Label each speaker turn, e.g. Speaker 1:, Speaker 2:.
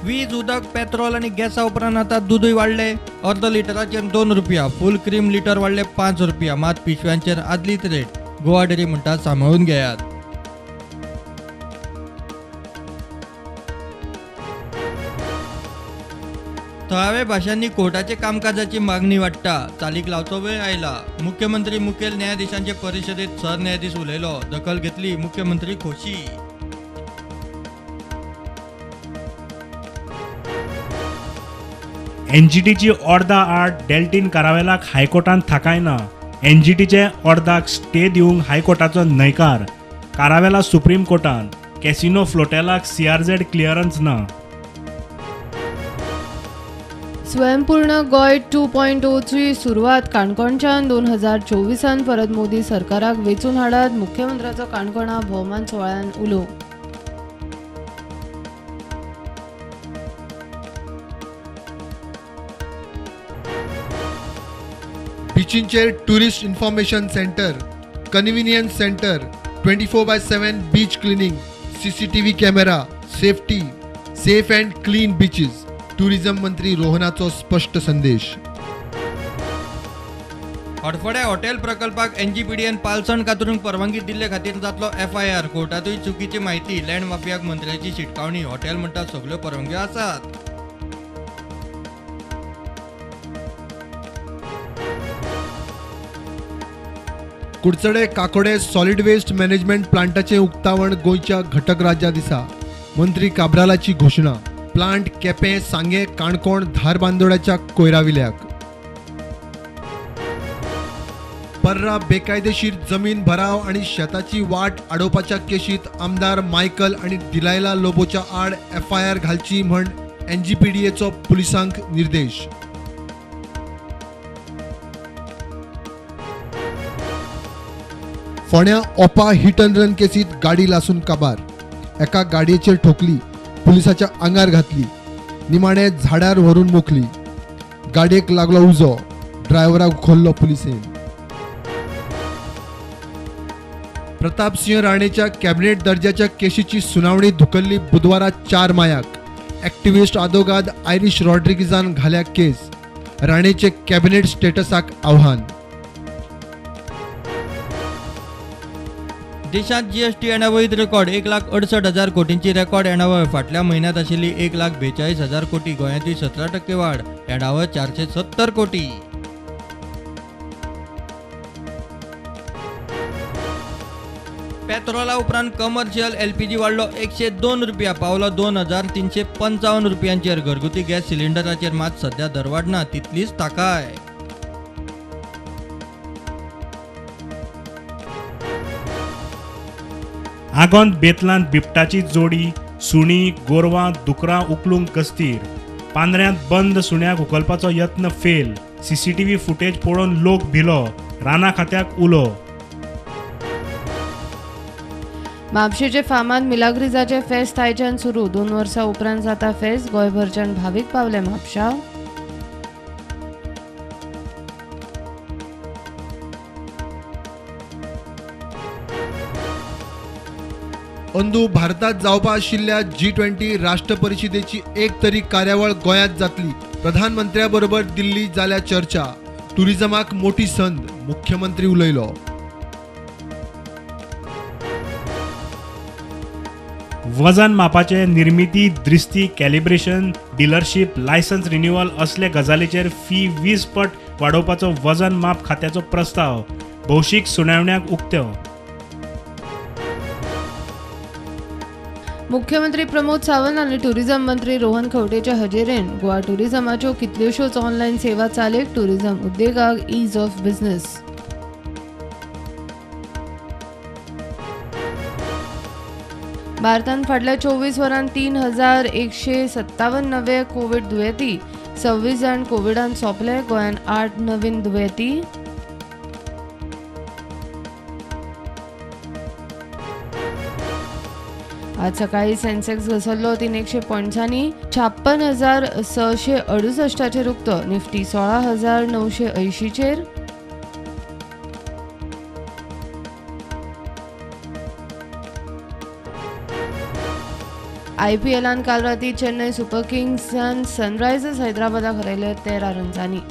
Speaker 1: वीज, उदक, पेट्रोल आनी गॅसा उपरांत आतां दुदूय वाडले. अर्द लिटराचेर 2 रुपया, फूल क्रीम लिटर वाडले 5 रुपया. मात पिशव्यांचेर आदलीच रेट. गोवा डेअरी म्हणटा सांबाळून घेयात. थळाव्या भाशांनी कोर्टाचे कामकाजाची मागणी वाडटा. चालीक लावचो वेळ आयला. मुख्यमंत्री मुखेल न्यायाधीशांचे परिशदेत सरन्यायाधीश उलयलो. दखल घेतली, मुख्यमंत्री खोशी.
Speaker 2: एनजीटीची अर्दा आड डेल्टीन कारावेलाक हायकोर्टान थाकायना. एनजीटीचे अर्दाक स्टे दिवंक हायकोर्टाचो न्हयकार. कारावेला सुप्रीम कोर्टान. कॅसिनो फ्लोटेलाक सीआरझेड क्लियरन्स ना.
Speaker 3: स्वयंपूर्ण गोंय 2.0 ची सुरवात काणकोणच्यान 2024 परत मोदी सरकाराक वेंचून हाडात. मुख्यमंत्र्याचो काणकोणा भोवमान सुवाळ्यान उलो.
Speaker 4: बिचींचेर tourist information centre, convenience centre, 24/7 beach cleaning, CCTV camera, safety, safe and clean beaches. Tourism मंत्री रोहनाचो स्पष्ट संदेश.
Speaker 1: हडफड्या हॉटेल प्रकल्पाक एनजीपीडीएन पालसण कातरूंक परवानगी दिल्ले खातीर जातलो एफआयआर. कोर्टांतूय चुकीची माहिती. लँड माफियाक मंत्र्याची शिटकावणी. हॉटेल म्हणटा सगल्यो परवानग्यो आसात.
Speaker 4: कुडचडे काकोडे सॉलिड वेस्ट मॅनेजमेंट प्लांटाचें उक्तावण गोंयच्या घटक राज्या दिसा. मंत्री काब्रालाची घोशणा. प्लांट केपें, सांगें, काणकोण, धारबांदोड्याच्या कोयराविल्याक. पर्रा बेकायदेशीर जमीन भराव आनी शेताची वाट आडोवपाच्या केशीत आमदार मायकल आनी दिलायला लोबोच्या आड एफआयआर घालची म्हण एनजीपीडीएचो पुलिसांक निर्देश. फोंड्या ओपा हिट अँड रन केसीत गाडी लासून काबार. एका गाडयेचेर ठोकली, पुलिसाच्या आंगार घातली, निमाणे झाडार व्हरून मोखली. गाडयेक लागलो उजो, ड्रायव्हराक उखल्लो पुलिसेन. प्रतापसिंह राणेच्या कॅबिनेट दर्जाच्या केशीची सुनावणी धुकल्ली बुधवारा 4 मायाक. ॲक्टिव्हिस्ट आदोगाद आयरिश रॉड्रिगीजान घाल्या केस. राणेचे कॅबिनेट स्टेटसाक आव्हान.
Speaker 1: देशात जीएसटी येणावळीत रेकॉर्ड. 1,68,000 कोटींची रेकॉर्ड येणावळ. फाटल्या म्हयन्यांत आशिल्ली 1,42,000 कोटी. गोंयांतूय 17% वाड. येणावळ 470 कोटी. पेट्रोला उपरांत कमर्शियल एलपीजी वाडलो 102 रुपया, पावलो 2,355 रुपयांचेर. घरगुती गॅस सिलिंडराचेर मात सध्या दरवाड ना, तितलीच थाकाय.
Speaker 2: आगोंद बेतलांत बिबटाची जोडी, सुणी, गोरवां, दुकरां उखलूंक गस्तीर. पांदऱ्यांत बंद सुण्याक उखलपाचो यत्न फेल. सीसीटीव्ही फुटेज पळोवन लोक भिलो. राना खात्याक उलो.
Speaker 3: म्हापशेचे फामाद मिलाग्रिजाचे फेस्त आयच्यान सुरू. 2 वर्सां उपरांत जाता फेस्त. गोंयभरच्यान भावीक पावले म्हापशा.
Speaker 4: अंदू भारतात जावपा आशिल्ल्या G20 राष्ट्र परिषदेची एक तरी कार्यावळ गोंयांत जातली. प्रधानमंत्र्याबरोबर दिल्ली जाल्या चर्चा. टुरिझमाक मोठी संद, मुख्यमंत्री उलयलो.
Speaker 2: वजन मापाचे निर्मिती, द्रिस्ती, कॅलिब्रेशन, डिलरशीप, लायसन्स रिन्युअल असले गजालीचेर फी 20 पट वाडोवपाचो वजन माप खात्याचो प्रस्ताव भौशीक सुनावण्याक उक्त्यो.
Speaker 3: मुख्यमंत्री प्रमोद सावंत आनी टुरिझम मंत्री रोहन खंवटेच्या हजेरेन गोवा टुरिझमाच्यो कितल्योश्योच ऑनलायन सेवा चालीक. टुरिझम उद्देगाक ईज ऑफ बिझनेस. भारतान फाटल्या 24 वरांत 3,157 नवे कोविड दुयेंती, 26 जाण कोविडान सोंपले. गोंयांत 8 नवीन दुयेंती. आज सकाळी सेन्सेक्स घसरलो 300 पॉयंट्सांनी 56,668 उक्तो. निफ्टी 16,980चेर. आयपीएलान काल राती चेन्नय सुपर किंग्सान सनरायझर्स हैदराबादाक हरयले 13 रन्सांनी.